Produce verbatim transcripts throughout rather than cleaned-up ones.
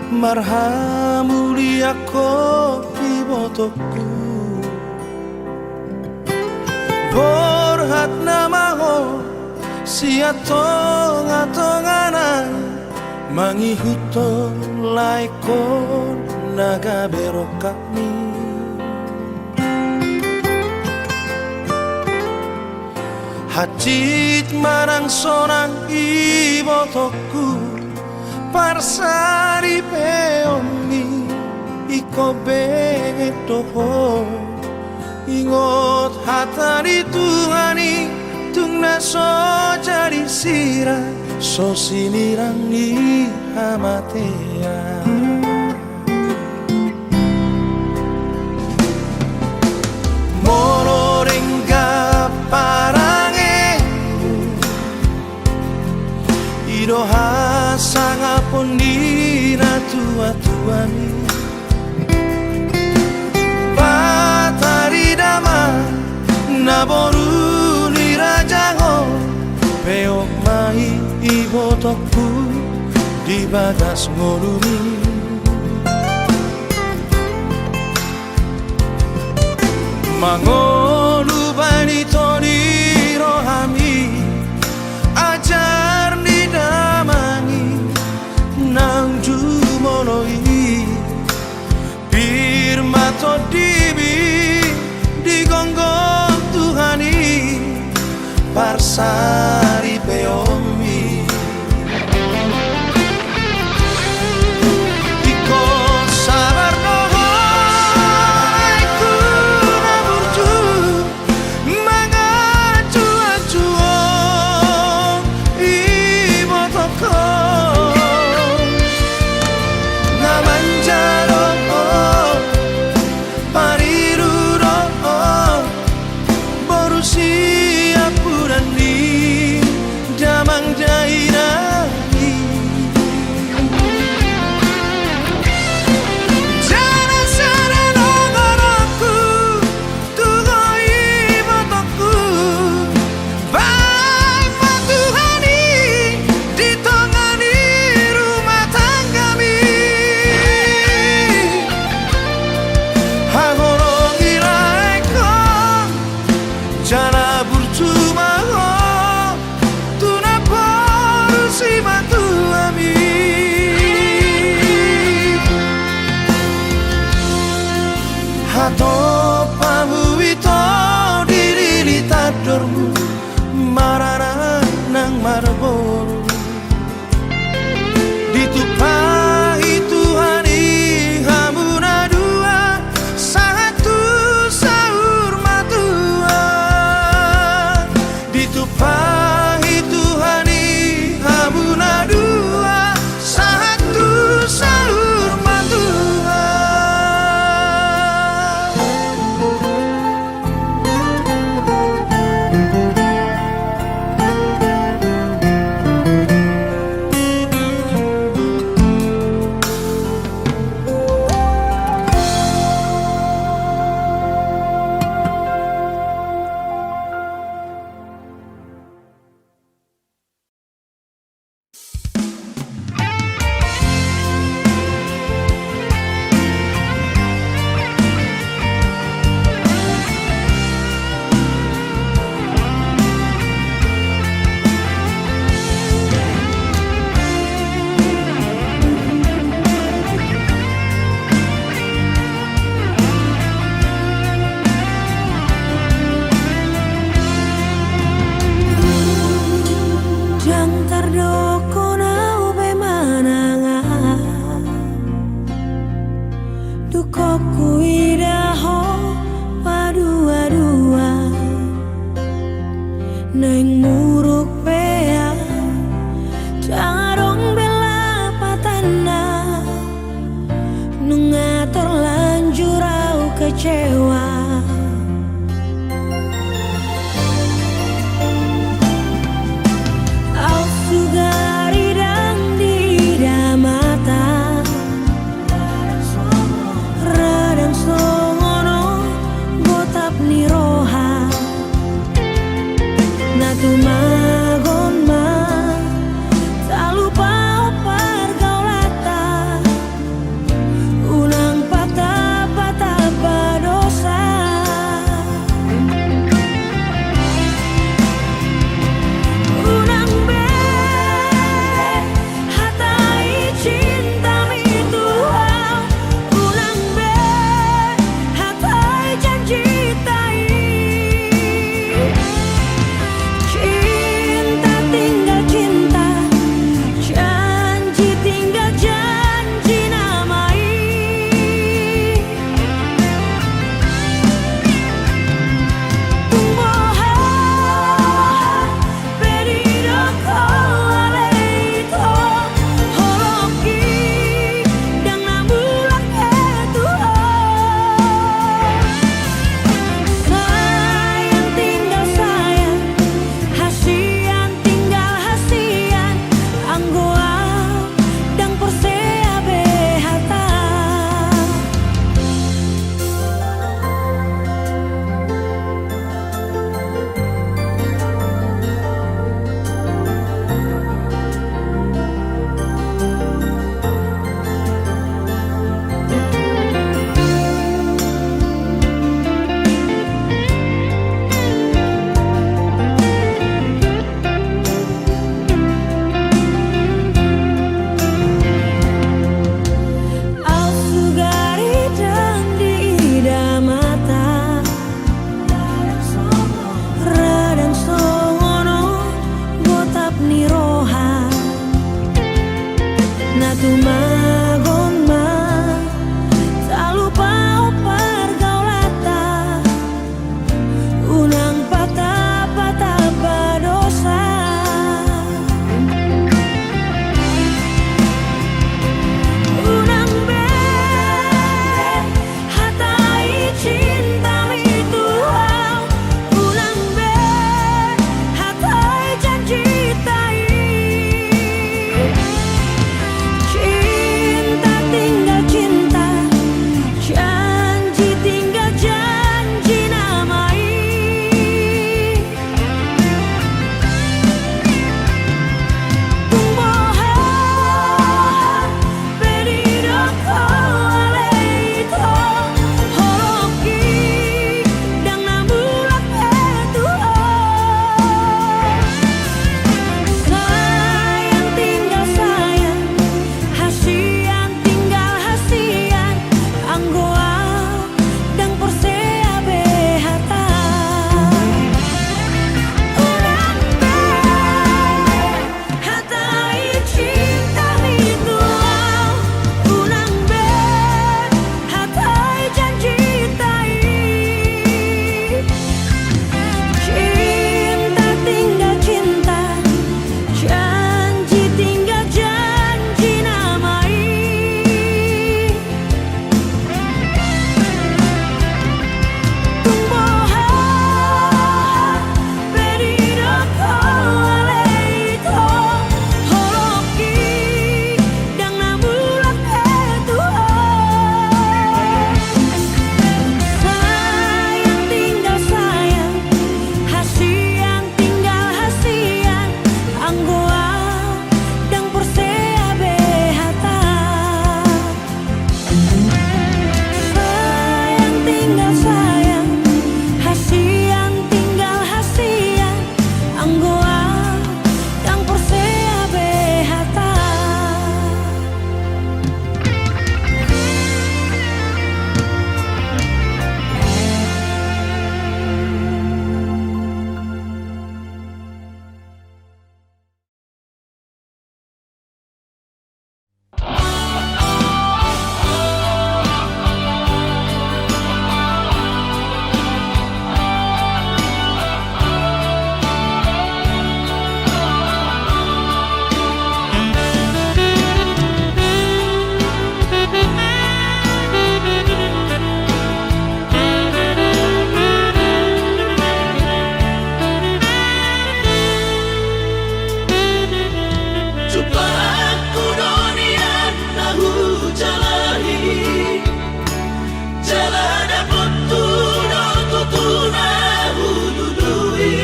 Marhamuliangkon ibotongku. Borhat nama ho sian tongatonga nami, mangihuthon laengkon na gabe rongkapmi. Hansit manang sonang ibotongku, parsaripeonmi ingkon benget do ho. Ingot hata ni Tuhan i, tung na so jadi sirang, so sinirang ni hamatean. Molo denggan parange, i do hasangapon ni natuatuami. Patari damang na boru ni raja ho, peop ma i ibotongku di bagas ngolumi. Mangolu baen ito ni rohami ajar ni damang i naung jumolo i. Pir ma tondimi di gonggong Tuhan i, parsaripeonmi. Ingkon sabar do ho, ahu na burju, manganjuanju ho ibotongkon, na manja do ho, pariru do ho, boru siampudan ni Na tumagon ma, talupa pargaulanta, unang patapa-tapa dosa. Unang be hatai cinta i tu au, unang be hatai janjita i. Cinta tinggal cinta, janji tinggal janji nama i. Tung boha pe didok ho ale ito, holong i ndang na mulak be tu ho. Sayang tinggal sayang, hasian tinggal hasian, anggo au ndang porsea be hata. Unang be hatai cinta i tu au, unang be hatai janjita i. Cinta tinggal cinta, janji tinggal janji nama i. Tung boha pe didok ho ale ito, holong i ndang na mulak be tu ho. Sayang tinggal sayang, hasian tinggal hasian, anggo au ndang porsea be hata. Sayang tinggal sayang, hasian tinggal hasian, anggo au ndang porsea be hata. Jumpangku do nian na hujalahi, jala dapothu do tutu na hulului.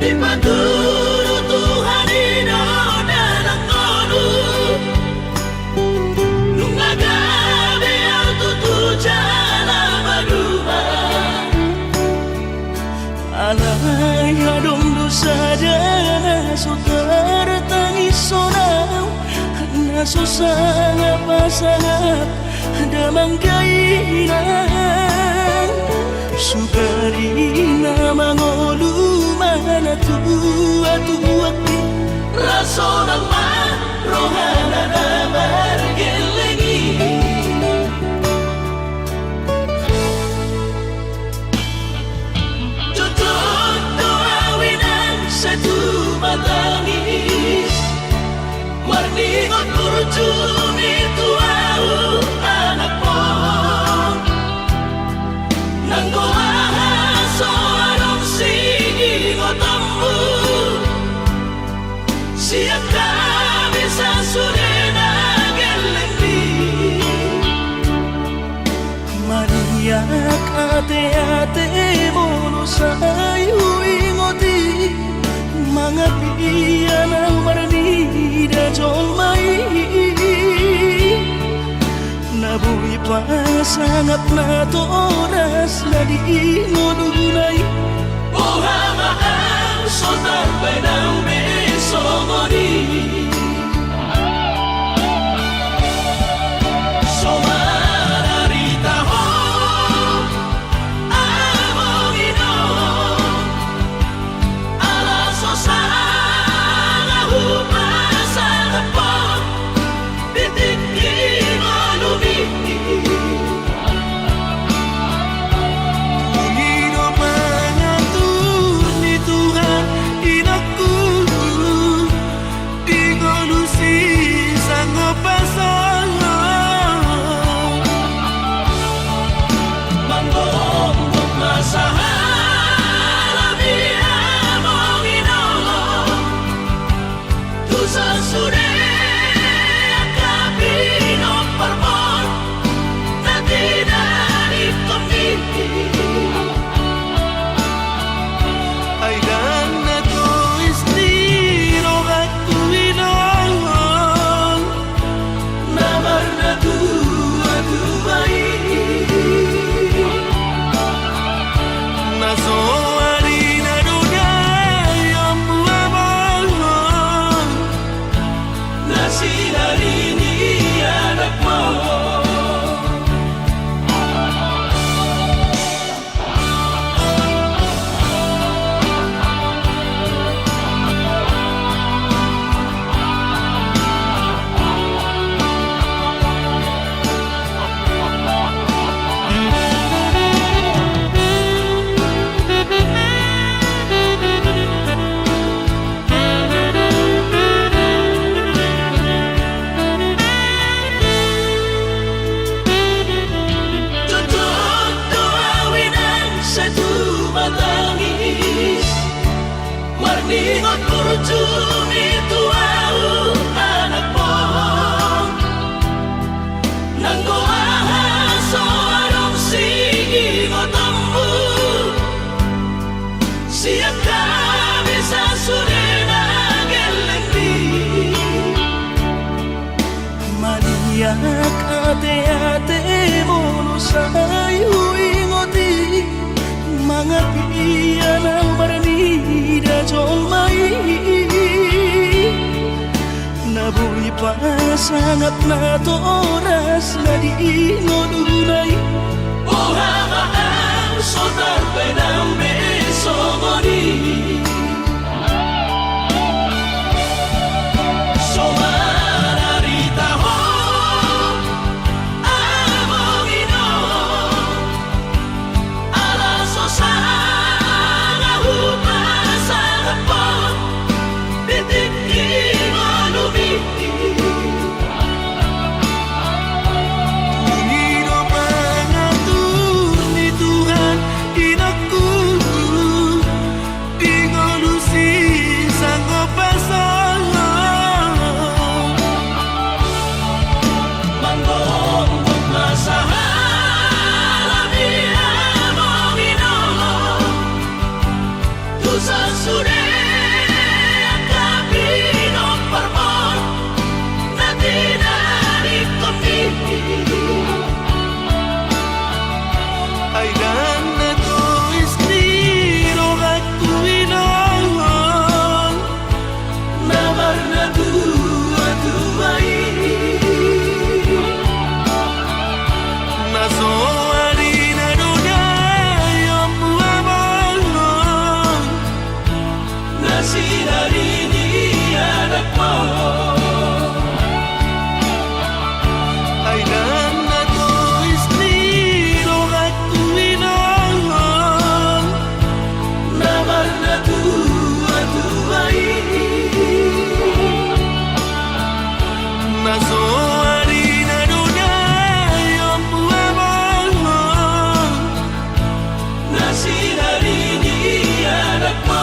Dipatudu Tuhan i do dalan ngolu, nunga gabe au tutu jala maduma. Alai adong do sada na so tartangishon au, na so sangap-sangap damang dainang. Sugari na mangolu ma na tua-tua i, ra sonang ma rohana na margelleng i. Jotjot do au inang sai tumatangis, marningot burju ni tu au anakmon. Nanggo aha so adong siningotonmu, sian hami sasude na gelleng i. Mariak ate-ate molo sai huingot i, mangapia na marnida jolma i. Na boi pasangap natoras na di ngoluna i. Boha ma au so tarbaen au be songon i. So mararita ho amang inong, ala so sanga hupasangap Sinari ni anakmu. Jotjot do au inang sai tumatangis, marningot burju i tu au anakmu. Nanggo aha so adong siingotonmu sian hami sasudena gellengmi. Maniak ateate molo sai huingot i, mangapian au marnida jolma i. Na boi pasangap natoras na di ngoluna i. Boha ma au so tarbaen au be songon i. So mararitahon among inong, ala so sanga hupasangaphon di tingki ngolumi. Dung i do pangatur ni Tuhan inongku, di ngolu sisanggopan songon manggombot ma sahala ni among inong. Tu sasude angka pinomparmon na tinadingkon i. Ai ndang na tois ni rohangku inong na marnatuatua i. Na so arina do daionmu among, na sinari ni anakmu. Ai ndang na tois ni rohangku inong na marnatuatua i. Na so arina do daionmu among, na sinari ni anakmu.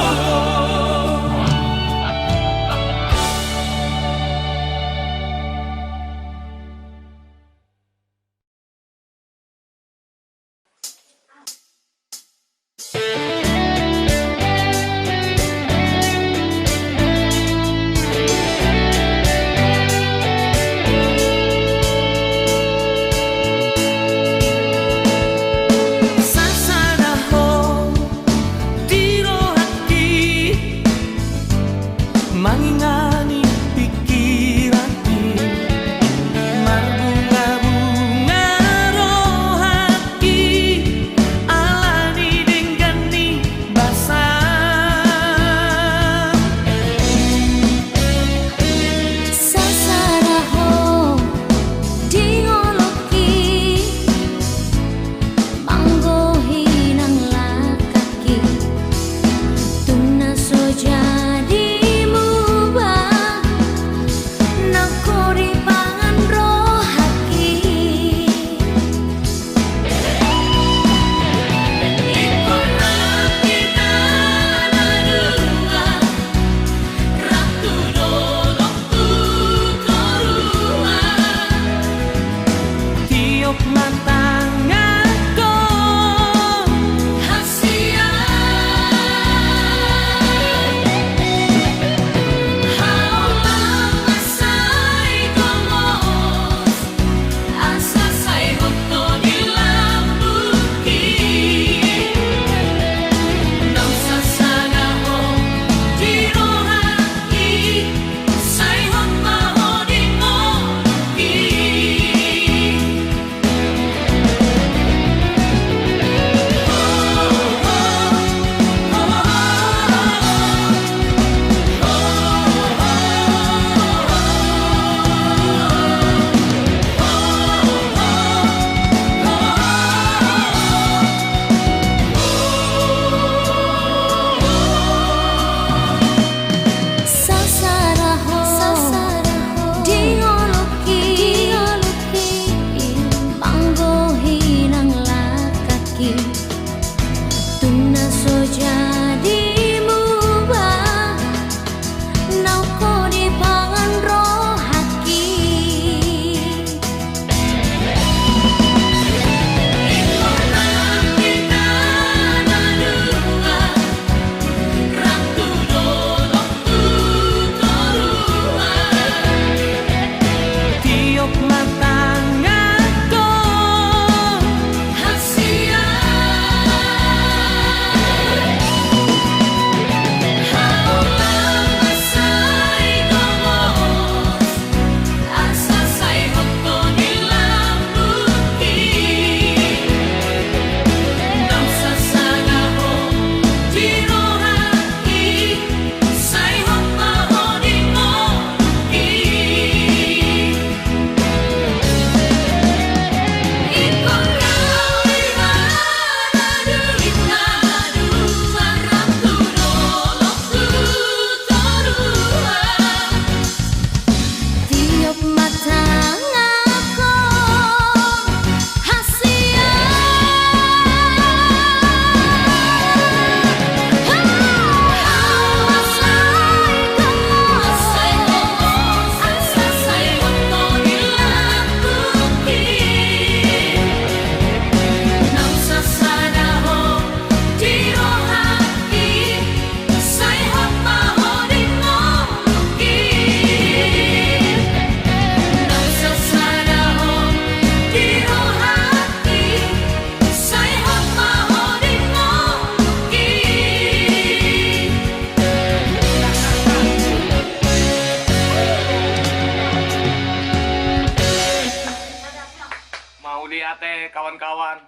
Ate kawan-kawan,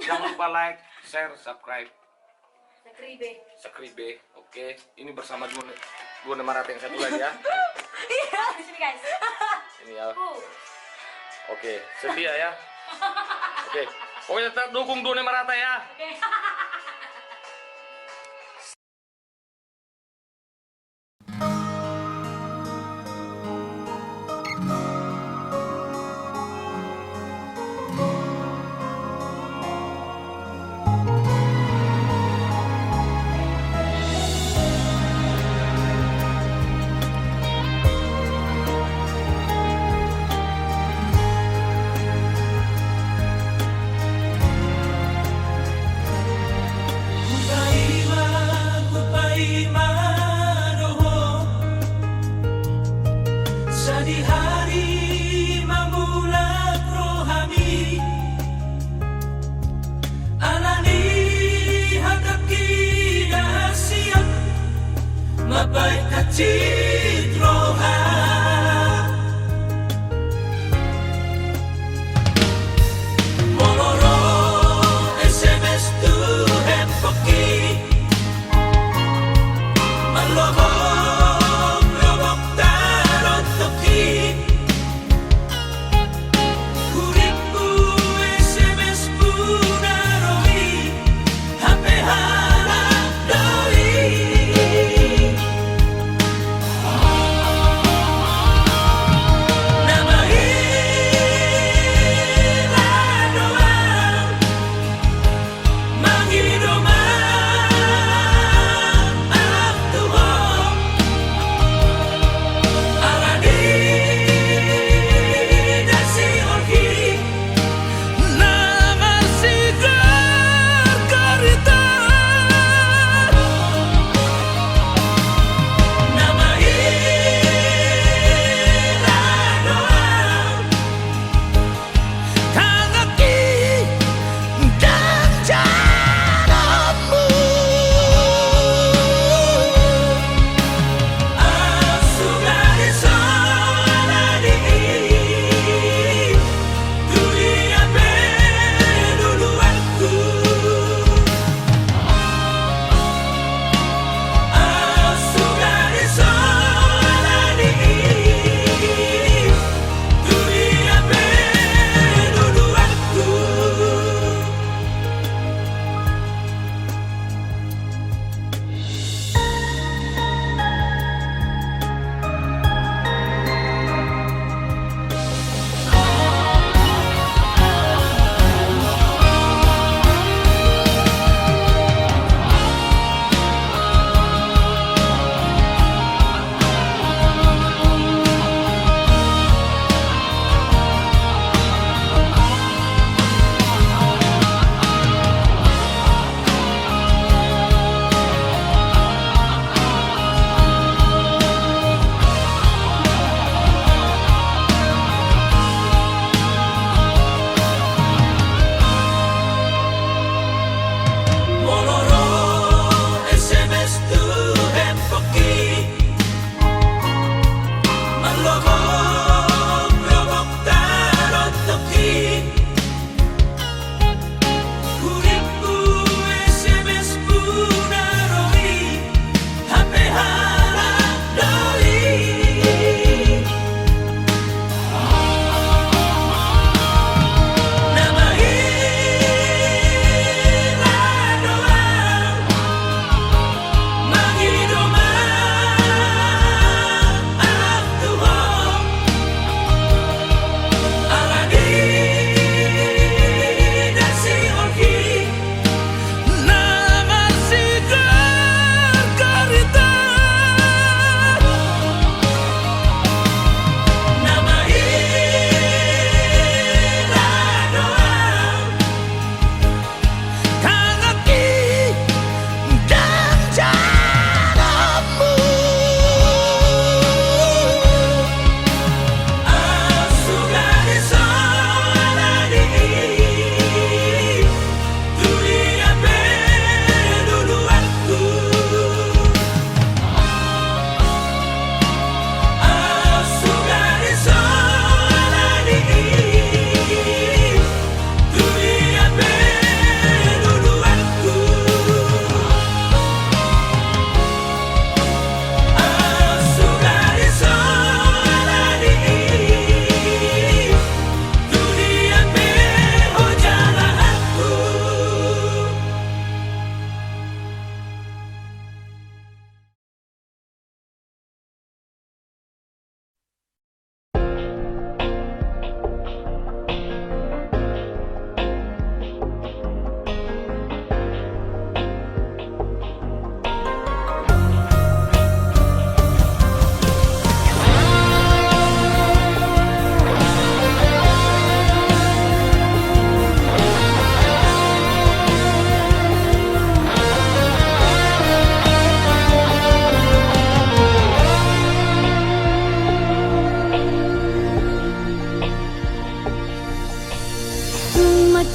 jangan lupa like, share, subscribe. Subscribe. Subscribe. Oke, ini bersama dua, dua nama rata yang satu lagi ya. Iya, di sini guys. Ini ya. Uh. Oke, setia ya. Oke, pokoknya tetap dukung dua nama rata ya. Oke. Hupaima, hupaima do ho, sadihari mamulak rohami. Alani hatangki na siap, mambahen hansit roha. Molo ro S M S tu handphoneki, marlobok-lobok tarontokki. Huripmu S M S-mu na ro i, hape halak do i.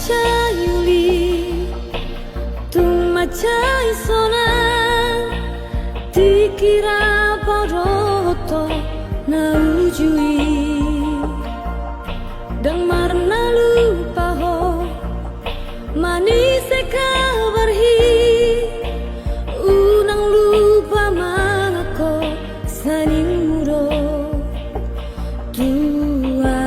Mansai uli, tung mansai sonang, tingki ra padohothon na uju i. Ndang marnalupa ho manise kabar i, unang lupa mangangko saningmu do. Tua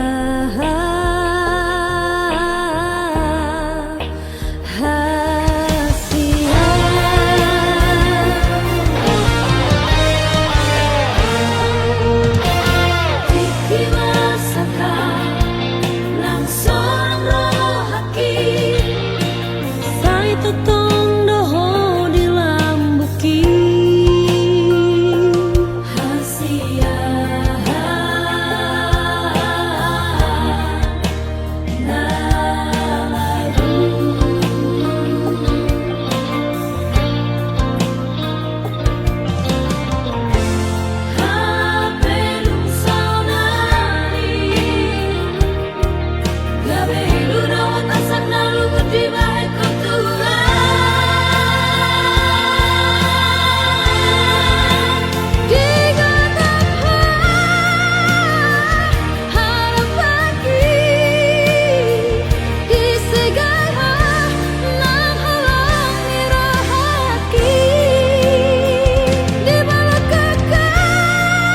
hasian. Tingki ma sangkap nang sonang rohangki. Sai tongtong do ho di lambungki. Hasian na maru. Hape dung sonari, gabe hilu do asak na lungun dibahen ho Tuhan. Digatap ho harapanki, disegai ho nang holong ni rohangki, dibalak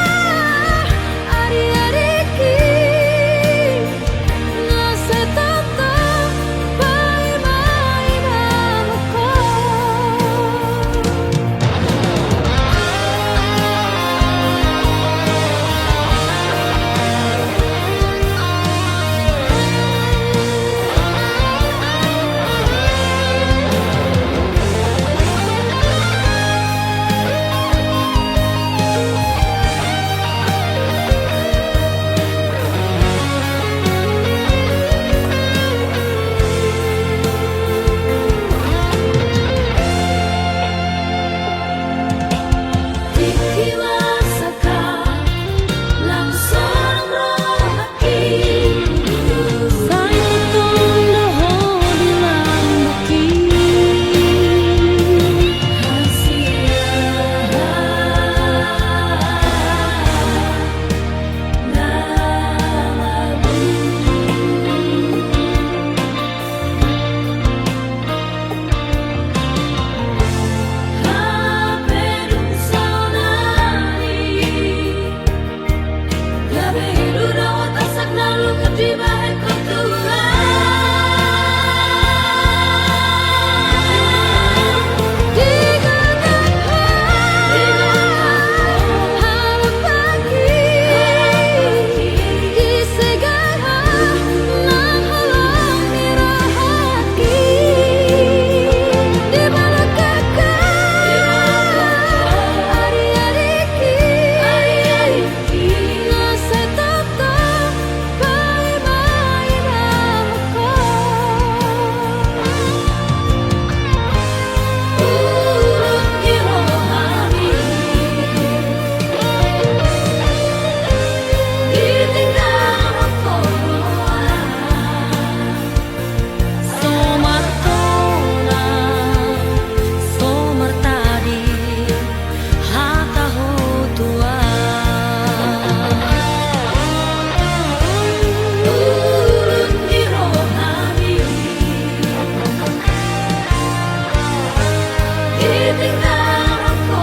ho ariariki. So martona, so martadi hata ho Tuhan. Ulun ni rohami ditinggalhon ho.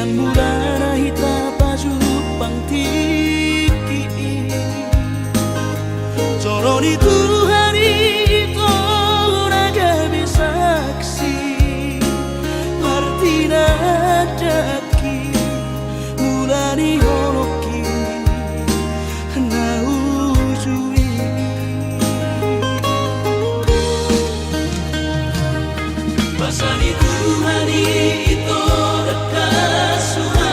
Mulana hita pajumpang tingki i. Jolo ni Tuhan i tona gabe saksi. Martinandak i mula ni holongki na uju i. Basa ni Tuhan i tona hasuhuton.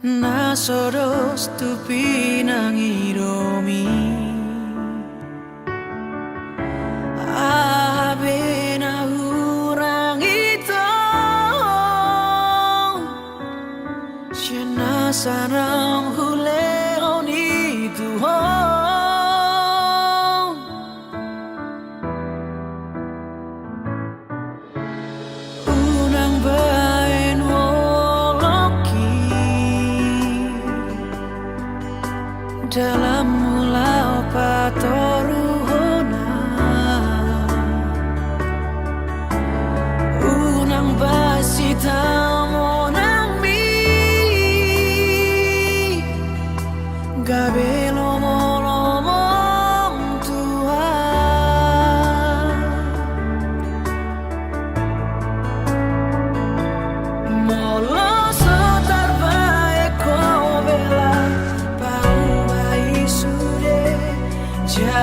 Na so dos tu pinangidomi, aha be na hurang i tu ho, sian na so naeng hulehon i tu ho. Unang baen holongki dalanmu laho patoruhon ahu. Unang baen sitamonanmi gabe lomolomom tu ahu. Molo so tarbaen ho bela, paubah i sude ja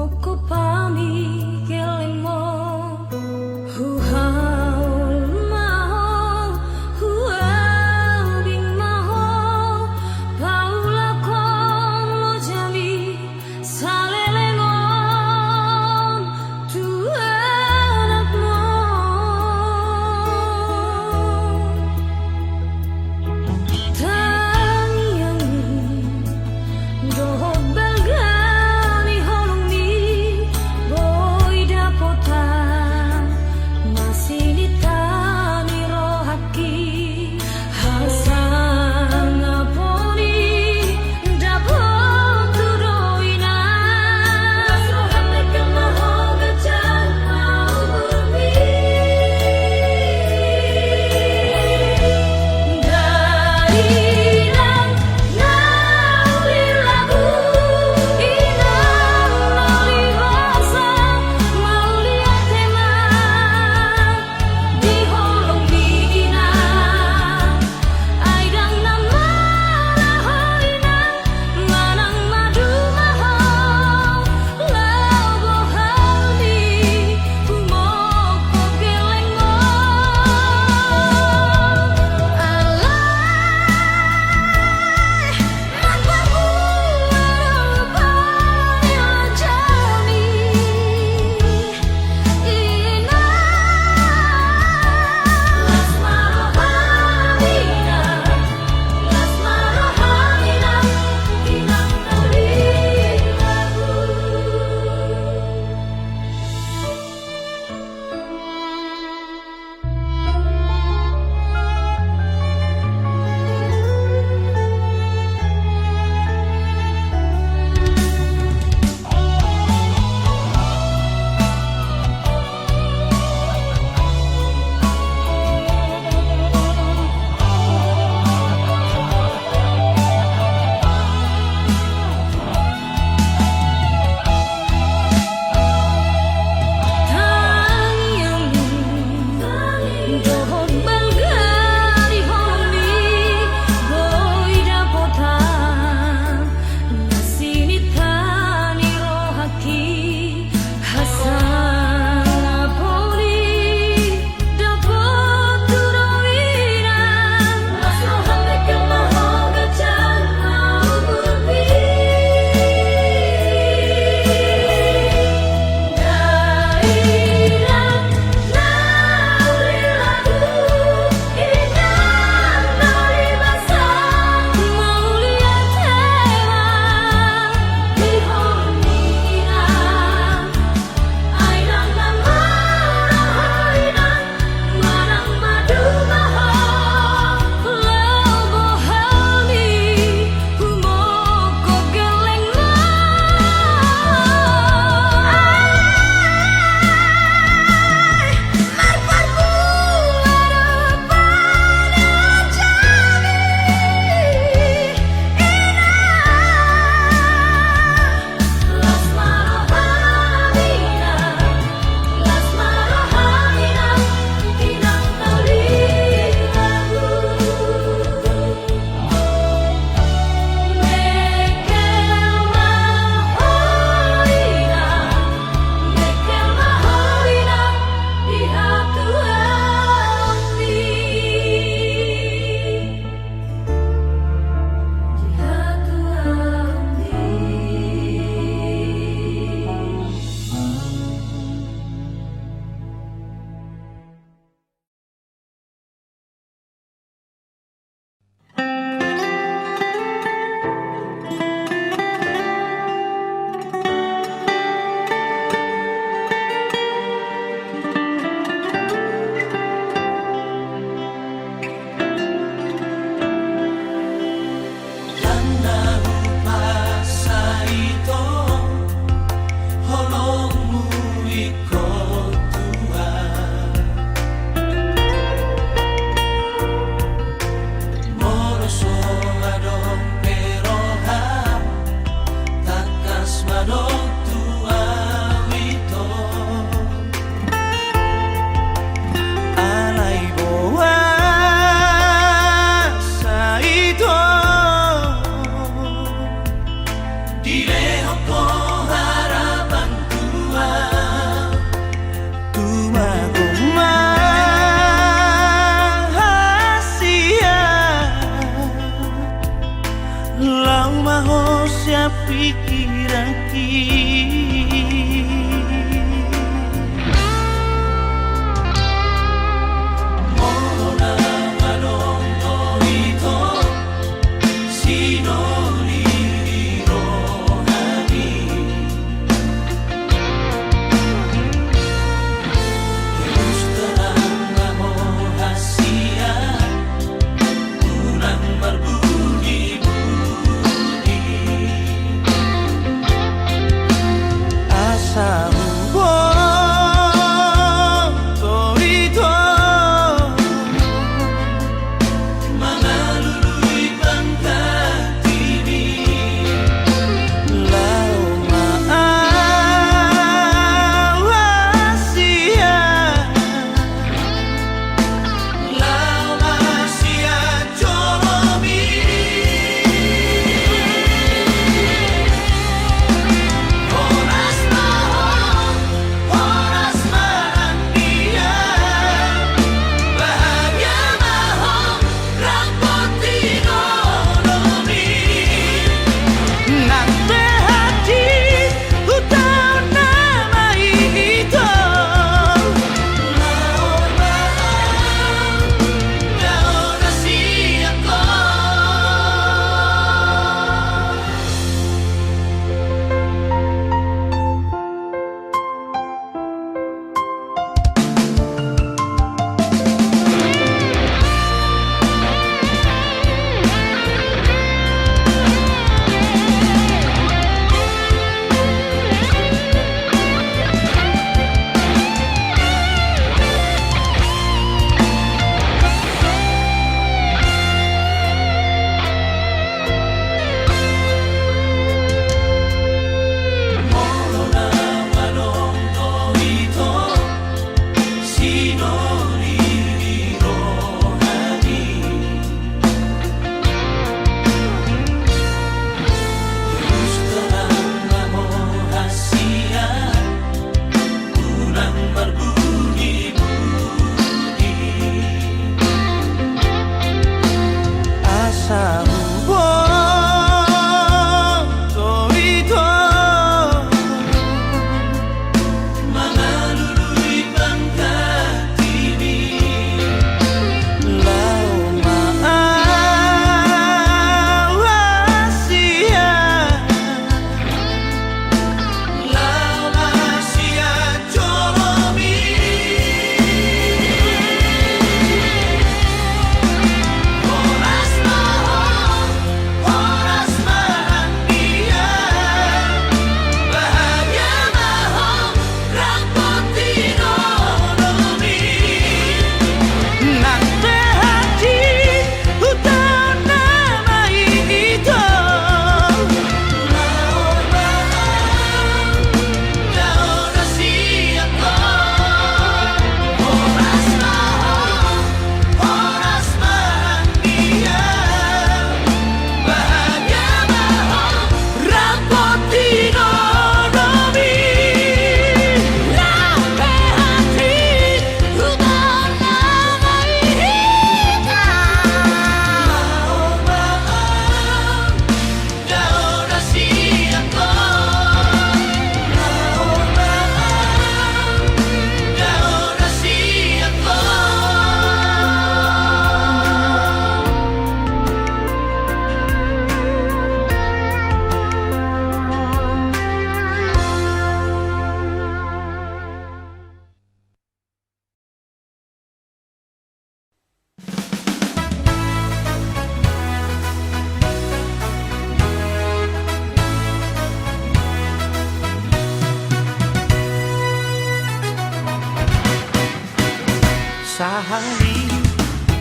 Ho pami gellengmu, huhaol ma ho, huabing ma ho, paulakon lojami saleleng on tu anakmu. Tangiangmi dohot balga ni holongmi, boi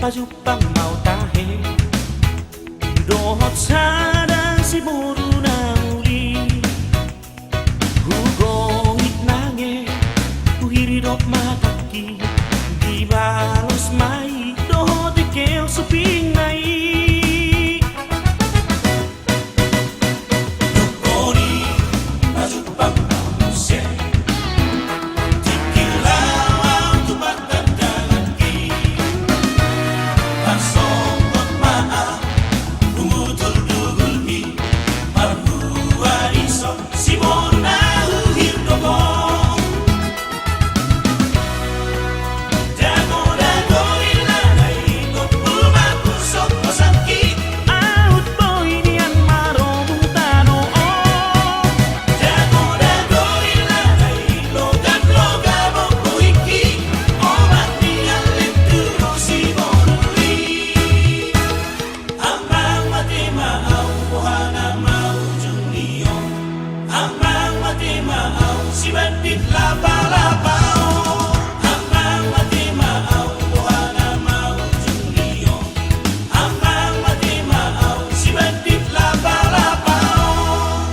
Jumpang ma au tahe dohot sada siboru na uli. Hugohit nange, huhiridop ma tangki, dibalos ma i dohot dengke supingna i. Amang mate ma au, boha nama ujung ni on? Amang mate ma au, sibandit lapalapa on. Amang mate ma au, boha nama ujung ni on? Amang mate ma au, sibandit lapalapa on.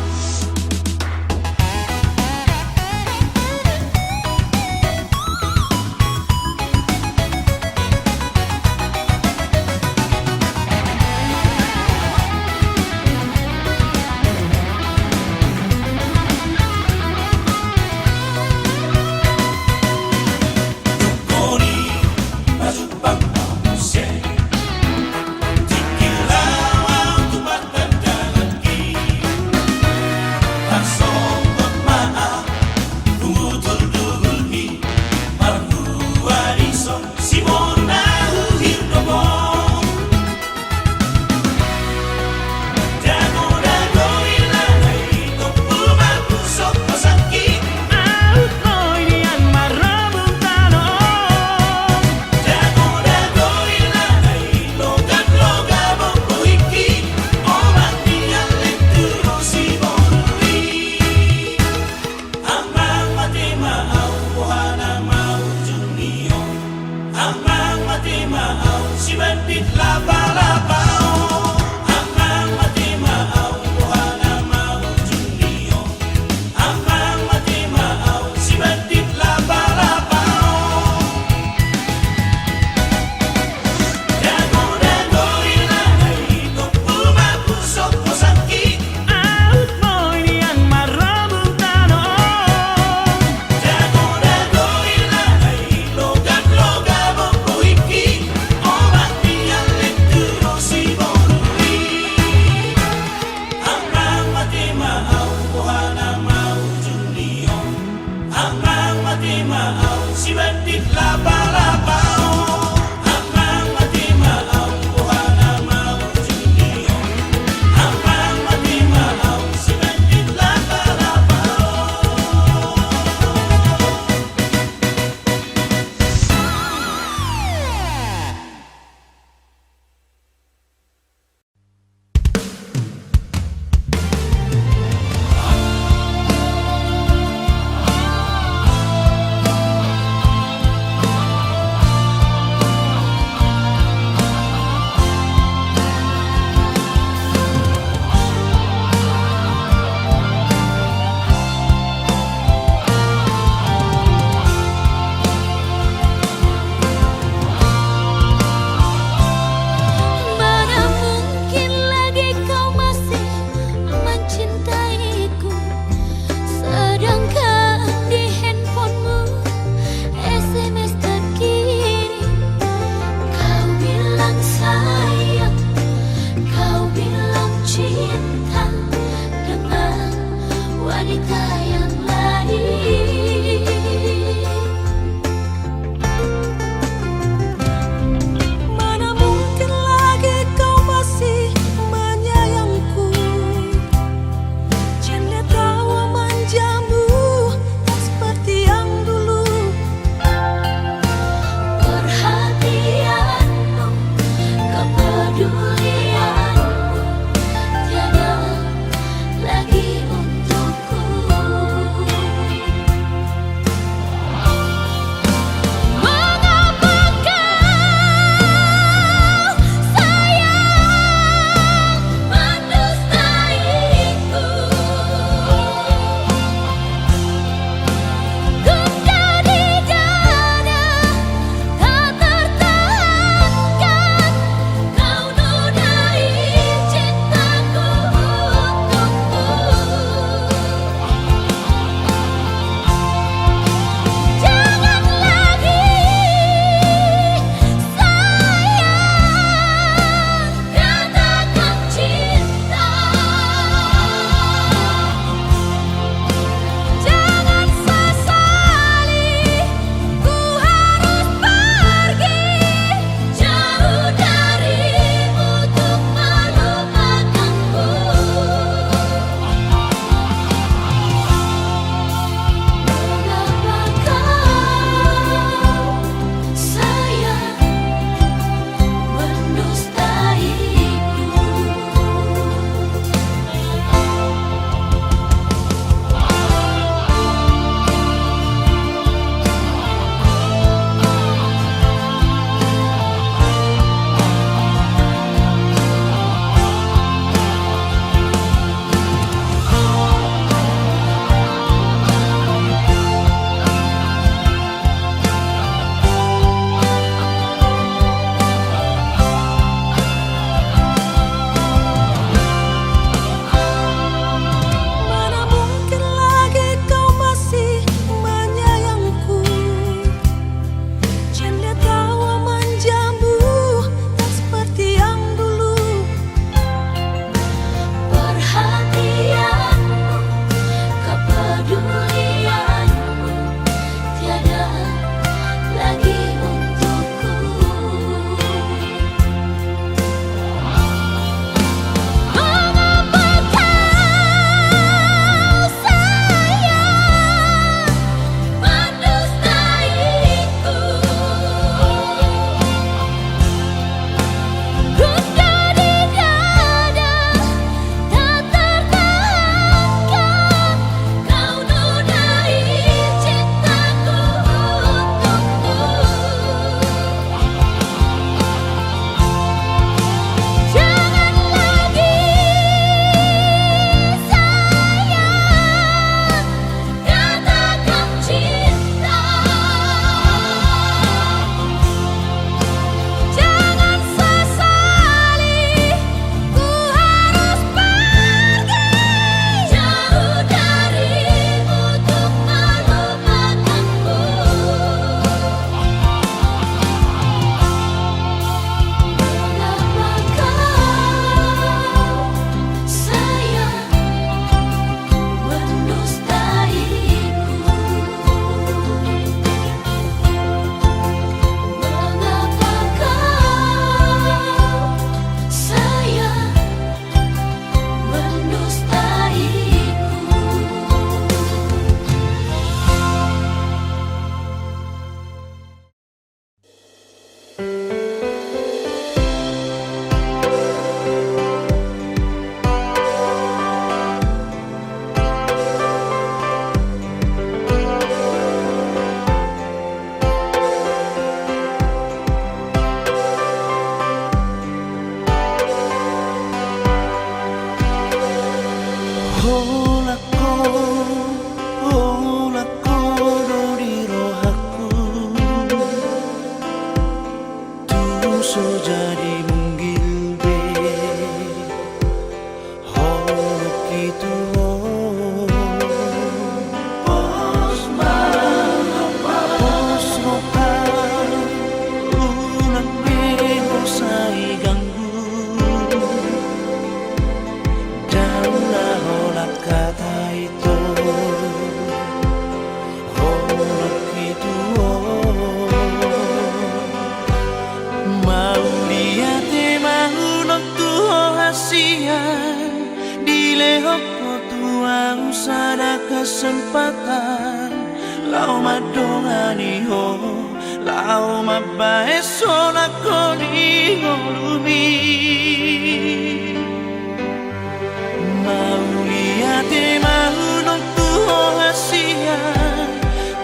Amang mate ma au, boha nama ujung ni on? Amang mate ma au, sibandit lapalapa on. Amang mate ma au, boha nama ujung ni on? Amang mate ma au, sibandit lapalapa on. Amang mate ma au, boha nama ujung ni on? Amang mate ma au, sibandit lapalapa on. Amang mate ma au, boha nama ujung ni on? Amang mate ma au, sibandit lapalapa on. Kesempatan laho mandongani ho, laho mambahen sonang ho di ngolumi. Mauliate ma unang tu ho hasian,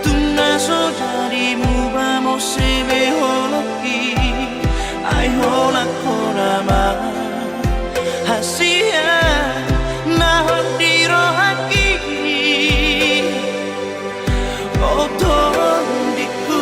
tung na so jadi muba muse be holongki, ai holan hona ma hasian na hot di rohangki, o tondingku.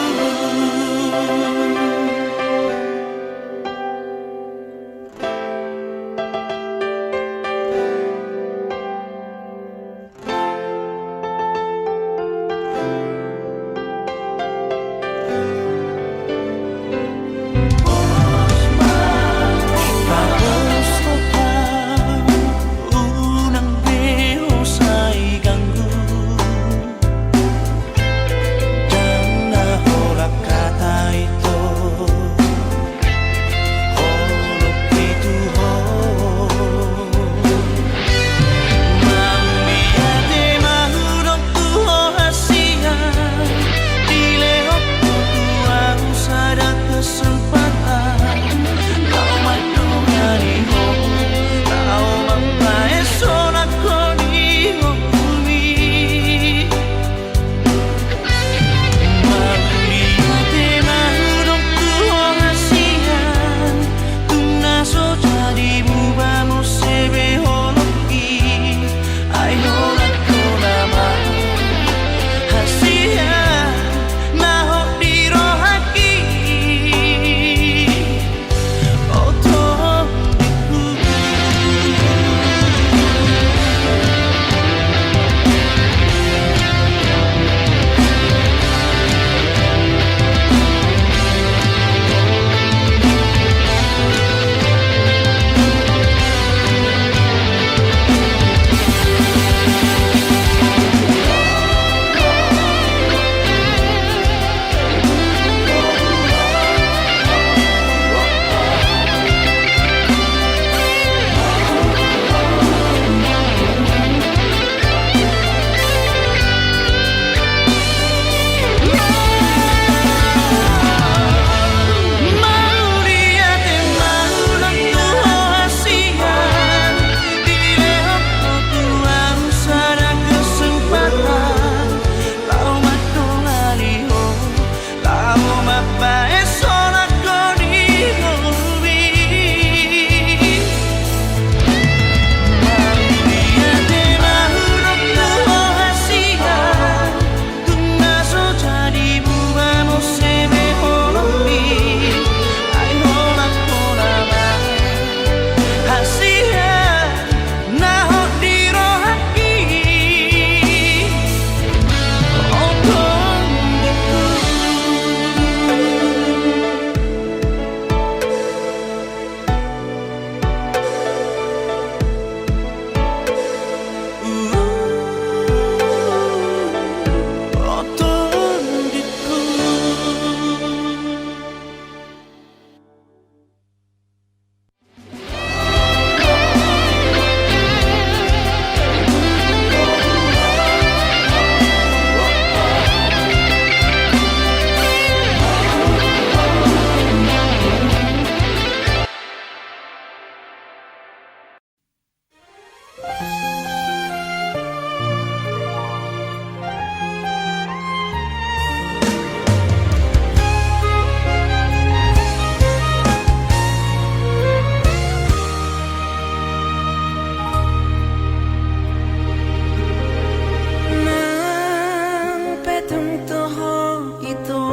Nang pe tung toho ito,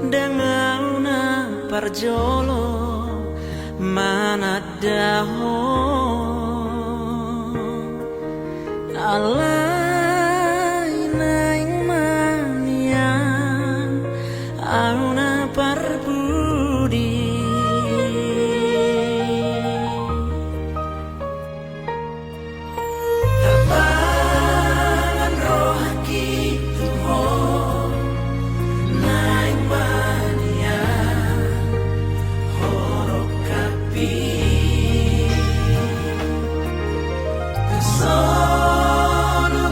ndang ahu na parjolo mananda ho. Alai naeng ma nian ahu na parpudi. Tapangan rohangki tu ho, naeng ma nian ho rongkappi. Tu solu